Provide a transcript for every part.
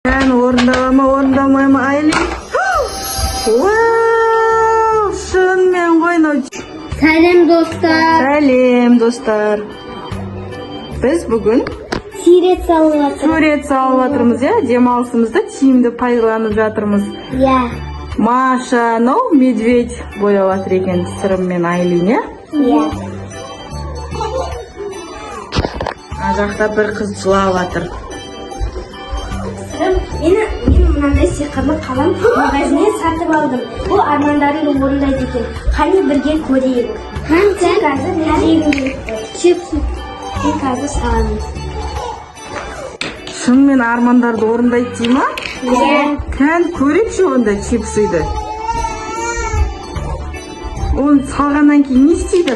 Кән, орындала ма, орындалмай ма, Айлин? Вау, шынымен ғой мынау. Сәлем, достар. Сәлем, достар. Біз бүгін Сурет салып жатыр. Сурет салып жатырмыз, иә, демалысымызды тиімді пайдаланып жатырмыз. Иә. Маша, анау медведь бояп жатыр екен, Сырым мен Айлин, иә? Иә. Ана жақта бір қыз жылап жатыр. Сырым, мен мынандай сиқырлы қалам магазиннен сатып алдым. Бұл армандарыңды орындайды екен. Қане, бірге көрейік. Сен қазір не жегің келіп тұр? Чипсы. Мен қазір саламын. Шынымен армандарды орындайды дей ма? Иә. Кән, көрейікші онда чипсыды. Оны салғаннан кейін не істейді?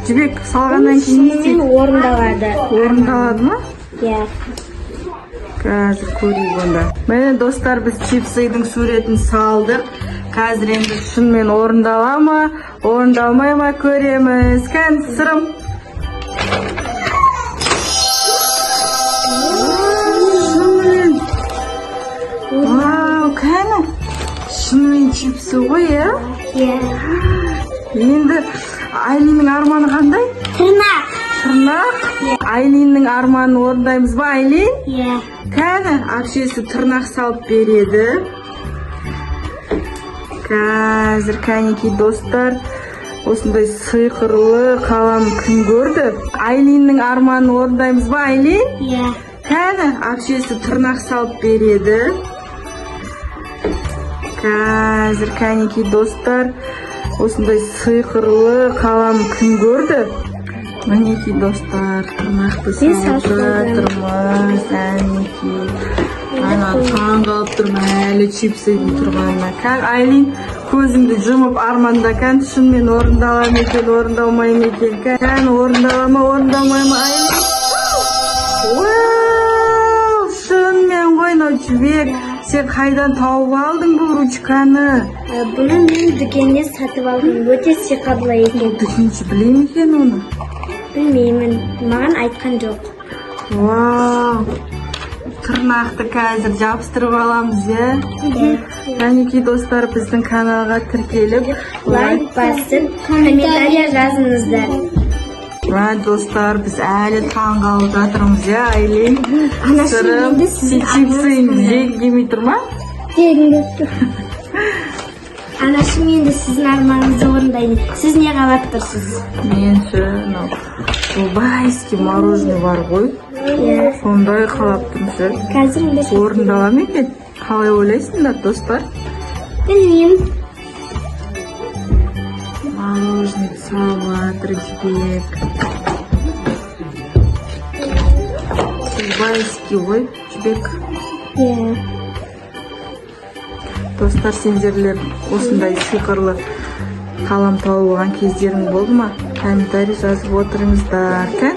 Жібек, салғаннан кейін не істейді? Орындалады. Орындалады ма? Иә. Қазір көрейік онда. Міне, достар, біз чипсыдың суретін салдық. Қазір енді шынымен орындала ма, орындалмай ма, көреміз. Кән, Сырым. Шынымен. Вау, кәні. Шынымен чипсы ғой, иә? Иә. Енді Айлиннің арманы қандай? Тырнақ. Тырнақ. Айлиннің арманын орындаймыз ба, Айлин? Иә. Кәні, әпшесі тырнақ салып береді. Қазір, кәнекей, достар, осындай сиқырлы қалам кім көрді? Айлиннің арманын орындаймыз ба, Айлин? Иә. Кәні, әпшесі тырнақ салып береді. Қазір, кәнекей, достар, осындай сиқырлы қалам кім көрді? Мінекей, достар, тырнақты Мен салып салып қойдым. жатырмыз. Әнекей, ана таң қалып тұрмын әлі чипсыдың тұрғанына. Кән, Айлин, көзіңді жұмып арманда. Кән, шынымен орындала ма екен, орындалмай ма екен? Кән, орындала ма, орындалмай ма, Айлин? Вау, шынымен ғой мынау. Жібек, сен қайдан тауып алдың бұл ручканы? Бұны мен дүкеннен сатып алдым. Өте сиқырлы екен. Дүкенші біле ме екен оны? Білмеймін. Маған айтқан жоқ. Вау, тырнақты қазір жабыстырып аламыз, иә? Кәнекей, достар, біздің каналға тіркеліп, Лайк басып, комментария жазыңыздар. Мә, достар, біз әлі таң қалып жатырмыз, иә, Айлин? Анашым, Сырым, енді сіздің сен чипсыны жегің келмей тұр ма? Жегім келіп тұр. Анашым, енді сіздің арманыңызды орындайын. Сіз не қалап тұрсыз? Мен ше, мынау дубайский мороженое бар ғой, Иә. сондай қалап тұрмын ше. Қазір енді Орындала ма екен, қалай ойлайсыңдар, достар? Білмеймін. Мороженое салып жатыр Жібек. Дубайский ғой, Жібек. Иә. Достар, сендерлер осындай сиқырлы қалам тауып алған кездерің болды ма? Комментарий жазып отырыңыздар. Кән.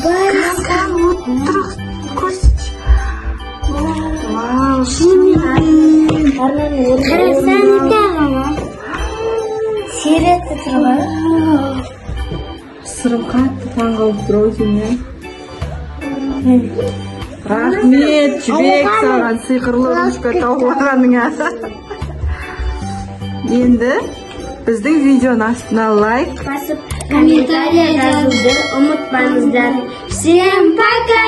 Кән, отыр, көрсетші. Вау, шынымен. Қарасаң, тағы суреті тұр ғой. Сырым қатты таңғалып тұр ау деймін, иә. Рахмет, Жібек, саған сиқырлы ручка тауып алғаныңа. Енді біздің видеоның астына лайк басып, комментария жазуды ұмытпаңыздар. Всем пока!